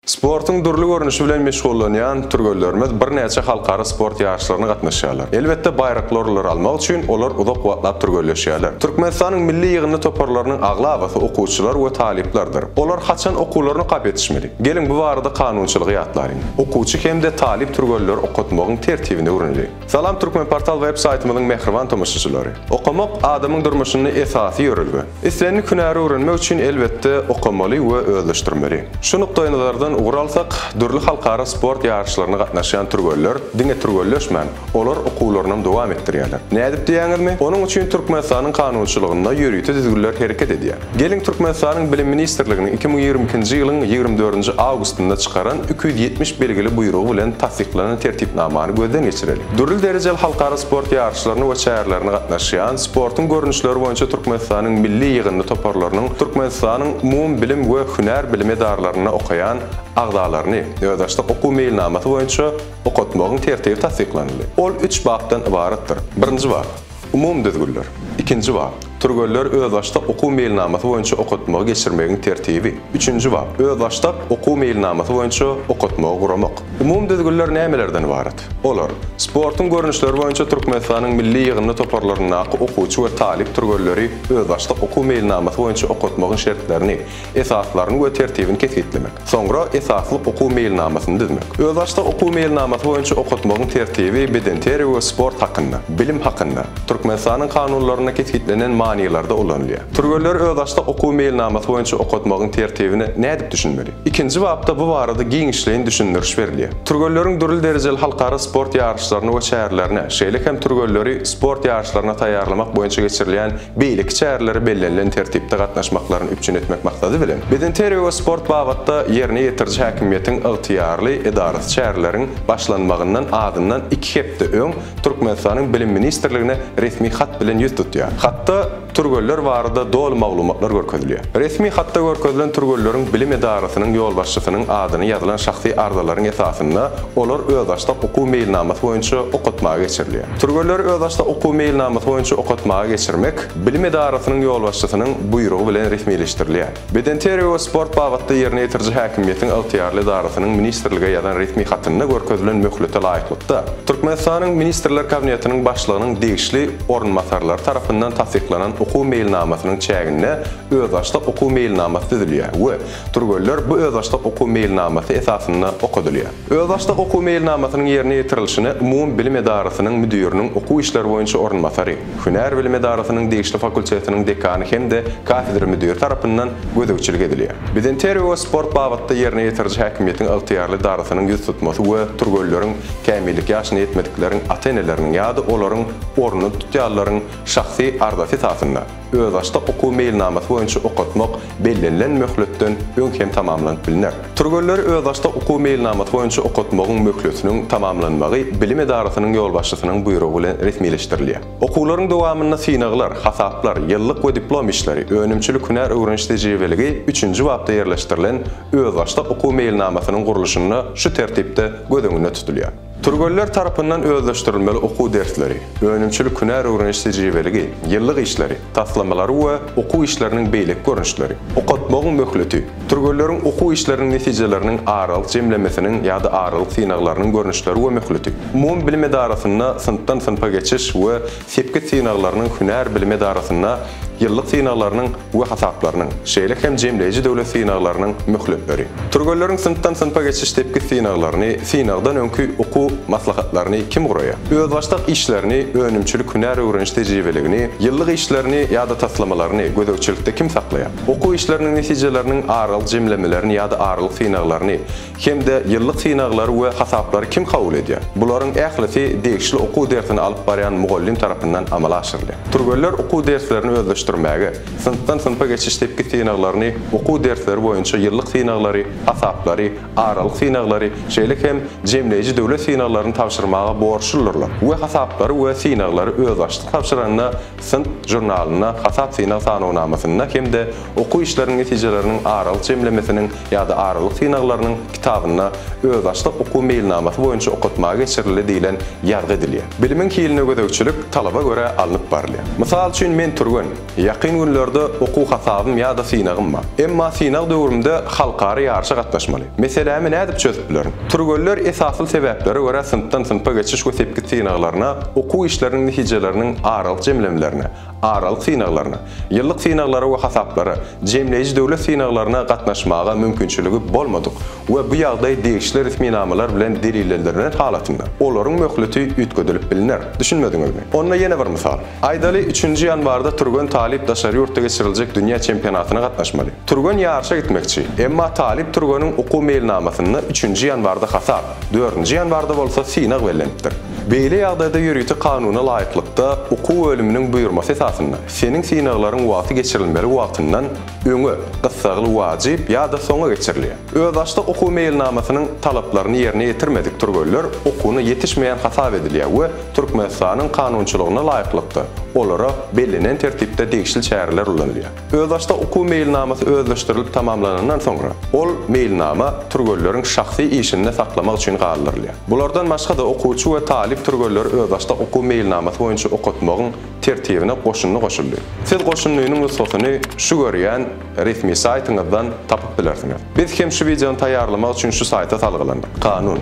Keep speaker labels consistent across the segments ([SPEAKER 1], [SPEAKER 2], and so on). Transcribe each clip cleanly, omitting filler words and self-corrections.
[SPEAKER 1] Sportuň dürli görnüşi bilen meşgullanýan türgenlerimiz birnäçe halkara sport ýaryşlaryna gatnaşýarlar. Elbetde, baýrakly orunlary almak üçin olar uzak wagtlap türgenleşýärler. Türkmenistanyň milli ýygyndy toparlarynyň aglabasy okuwçylar we talyplardyr. Olar haçan okuwlaryny okap ýetişmeli? Geliň, bu barada kanunçylygy ýatlalyň. Okuwçy hem-de talyp türgenleri okatmagyň tertibini öwreneliň. Salam Türkmenportal web saýtymyzyň mähriban tomaşaçylary! Okamak adamyň durmuşynda esasy ýörelge. Islendik hünäri öwrenmek üçin elbetde okamaly we özleşdirmeli. Şu nukdaýnazardan ugur alsak, dürli halkara sport ýaryşlaryna gatnaşýan türgenler diňe türgenleşmän, olar okuwlarynam dowam etdirýärler. Nädip diýýäňizmi? Onuň üçin Türkmenistanyň kanunçylygynda ýörite düzgünler hereket edýär. Geliň Türkmenistanyň Bilim ministrliginiň 2022-nji ýylyň 24-nji awgustynda çykaran 270 belgili buýrugy bilen tassyklanan tertipnamany gözden geçireliň. Dürli derejeli halkara sport ýaryşlaryna we çärelerine gatnaşýan, sportuň görnüşleri boýunça Türkmenistanyň milli ýygyndy toparlarynyň Türkmenistanyň umumybilim we hünär bilimi edaralarynda okaýan agzalaryny özbaşdak okuw meýilnamasy boýunça okatmagyň tertibi tassyklanyldy. Ol üç bapdan ybaratdyr. Birinji bap. Umumy düzgünler. Ikinji bap. Türgenleri özbaşdak okuw meýilnamasy boýunça okatmagy geçirmegiň tertibi. Üçünji bap. Özbaşdak okuw meýilnamasy boýunça okatmagy guramak. Umumy düzgünler nämelerden ybarat? Olar, sportuň görnüşleri boýunça Türkmenistanyň milli ýygyndy toparlaryndaky okuwçy we talyp türgenleri özbaşdak okuw meýilnamasy boýunça okatmagyň şertlerini, esaslaryny we tertibini kesgitlemek. Soňra esaslyk okuw meýilnamasyny düzmek. Özbaşdak okuw meýilnamasy boýunça okatmagyň tertibi bedenterbiýe we sport hakynda, bilim hakynda Türkmenistanyň kanunlarynda kesgitlenen manylarda ulanylýar. Türgenleri özbaşdak okuw meýilnamasy boýunça okatmagyň tertibine nädip düşünmeli? Ikinji bapda bu barada giňişleýin düşündiriş berilýär. Türgenleriň dürli derejeli halkara sport ýaryşlaryna we çärelerine, şeýle hem türgenleri sport ýaryşlaryna taýýarlamak boýunça geçirilýän beýleki çärelere bellenilen tertipde gatnaşmaklaryny üpjün etmek maksady bilen, bedenterbiýe we sport babatda ýerine ýetiriji häkimiýetiň ygtyýarly edarasy çäreleriň başlanmagyndan azyndan iki hepde öň Türkmenistanyň Bilim ministrligine resmi hat bilen ýüz tutýar. Hatda türgenler barada doly maglumatlar görkezilýär. Resmi hatda görkezilen türgenleriň bilim edarasynyň ýolbaşçysynyň adyna ýazylan şahsy arzalaryň esasynda olar özbaşdak okuw meýilnamasy boýunça okatmaga geçirilýär. Türgenleri özbaşdak okuw meýilnamasy boýunça okatmaga geçirmek bilim edarasynyň ýolbaşçysynyň buýrugy bilen resmileşdirilýär. Bedenterbiýe we sport babatda ýerine ýetiriji häkimiýetiň ygtyýarly edarasynyň ministrlige ýazan resmi hatynda görkezilen möhlete laýyklykda, Türkmenistanyň Ministrler Kabinetiniň Başlygynyň degişli orunbasarlary tarapyndan tassyklanan okuw meýilnamasynyň çäginde özbaşdak okuw meýilnamasy düzülýär we türgenler bu özbaşdak okuw meýilnamasy esasynda okadylýar. Özbaşdak okuw meýilnamasynyň ýerine ýetirilişine umumybilim edarasynyň müdiriniň okuw işleri boýunça orunbasary, hünär bilim edarasynyň degişli fakultetiniň dekany hem-de kafedra müdiri tarapyndan gözegçilik edilýär. Bedenterbiýe we sport babatda ýerine ýetiriji häkimiýetiň ygtyýarly edarasynyň ýüztutmasy we türgenleriň, kämillik ýaşyna ýetmedikleriň ata-eneleriniň ýa-da olaryň ornuny tutýanlaryň şahsy arzasy esasynda, özbaşdak okuw meýilnamasy boýunça okatmak bellenilen möhletden öň hem tamamlanyp bilner. Türgenleri özbaşdak okuw meýilnamasy boýunça okatmagyň möhletiniň tamamlanmagy bilim edarasynyň ýolbaşçysynyň buýrugy bilen resmileşdirilýär. Okuwlaryň dowamynda synaglar, hasaplar, ýyllyk we diplom işleri, önümçilik hünär öwreniş tejribeligi üçünji bapda ýerleşdirilen özbaşdak okuw meýilnamasynyň gurluşynda şu tertipde göz öňünde tutulýar. Türgenler tarapyndan özleşdirilmeli okuw dersleri, önümçilik hünär öwreniş tejribeligi, ýyllyk işleri, taslamalary we okuw işleriniň beýleki görnüşleri, okatmagyň möhleti, türgenleriň okuw işleriniň netijeleriniň aralyk jemlemesiniň ýa-da aralyk synaglarynyň görnüşleri we möhleti, umumybilim edarasynda synpdan synpa geçiş we sepgit synaglarynyň hünär bilimi edarasynda ýyllyk synaglarynyň we hasaplarynyň, şeýle hem jemleýji döwlet synaglarynyň möhletleri. Türgenleriň synpdan synpa geçiş sepgit synaglaryny, synagdan öňki okuw maslahatlaryny kim guraýar? Özbaşdak işlerini, önümçilik hünär öwreniş tejribeligini, ýyllyk işlerini ýa-da taslamalaryny gözegçilikde kim saklaýar? Okuw işleriniň netijeleriniň aralyk jemlemelerini ýa-da aralyk synaglaryny, hem-de ýyllyk synaglary we hasaplary kim kabul edýär? Bularyň ählisi degişli okuw dersini alyp barýan mugallym tarapyndan amala aşyrylýar. Türgenler okuw derslerini özleşdirmäge, synpdan synpa geçiş sepgit synaglaryny, okuw dersleri boýunça ýyllyk synaglary, hasaplary, aralyk synaglary, şeýle hem jemleýji döwlet synaglaryny tabşyrmaga borçludyrlar we hasaplary we synaglary özbaşdak tabşyranda synp žurnalynda, hasap-synag sanawnamasynda hem-de okuw işleriniň netijeleriniň aralyk jemlemesiniň ýa-da aralyk synaglarynyň kitabynda özbaşdak okuw meýilnamasy boýunça okatmaga geçirildi diýlen ýazgy edilýär. Bilimiň hiline gözegçilik talaba görä alnyp barylýar. Mysal üçin, men türgen. Ýakyn günlerde okuw hasabym ýa-da synagym bar. Emma synag döwrümde halkara ýaryşa gatnaşmaly. Meselämi nädip çözüp bilerin? Türgenler esasly sebäplere görä synpdan synpa geçiş we sepgit synaglaryna, okuw işleriniň netijeleriniň aralyk jemlemlerine, aralyk synaglaryna, ýyllyk synaglara we hasaplara, jemleýji döwlet synaglaryna gatnaşmaga mümkinçiligi bolmadyk we bu ýagdaý degişli resminamalar bilen delillendirilen halatynda, olaryň möhleti üýtgedilip bilner. Düşünmediňizmi? Onda ýene bir mysal. Aýdaly, üçünji ýanwarda türgen talyp daşary ýurtda geçiriljek dünýä çempionatyna gatnaşmaly. Türgen ýaryşa gitmekçi. Emma talyp türgeniň okuw meýilnamasynda üçünji ýanwarda hasap, dördünji ýanwarda bolsa synag bellenipdir. Beýle ýagdaýda ýörite kanuna laýyklykda okuw bölüminiň buýurmasy esasynda seniň synaglaryň wagty geçirilmeli wagtyndan öňe, gyssagly wajyp ýa-da soňa geçirilýär. Özbaşdak okuw meýilnamasynyň talaplaryny ýerine ýetirmedik türgenler okuwyna ýetişmeýän hasap edilýär we Türkmenistanyň kanunçylygyna laýyklykda olara bellenen tertipde degişli çäreler ulanylýar. Özbaşdak okuw meýilnamasy özleşdirilip tamamlanandan soňra, ol meýilnama türgenleriň şahsy işinde saklamak üçin galdyrylýar. Bulardan başga-da okuwçy we talyp türgenleri özbaşdak okuw meýilnamasy boýunça okatmagyň Tertibine goşundy goşuldy. Siz goşundynyň nusgasyny şu görýän resmi saýtyňyzdan tapyp bilersiňiz. Biz hem şu wideony taýýarlamak üçin şu saýta salgylandyk. Kanun,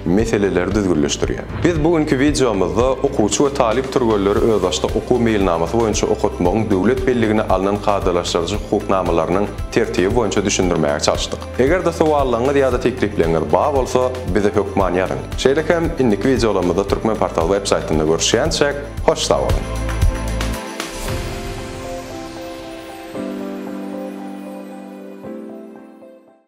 [SPEAKER 1] meseleleri düzgünleşdirýär. Biz bu günki wideomyzda okuwçy we talyp türgenleri özbaşdak okuw meýilnamasy boýunça okatmagyň döwlet belligine alnan kadalaşdyryjy hukuk namalarynyň tertibi boýunça düşündirmäge çalyşdyk. Eger-de sowallaryňyz ýa-da teklipleriňiz bar bolsa, bize hökman ýazyň. Şeýle hem indiki wideolarymyzda Türkmenportal web saýtynda görüşýänçäk, Hoş sag boluň!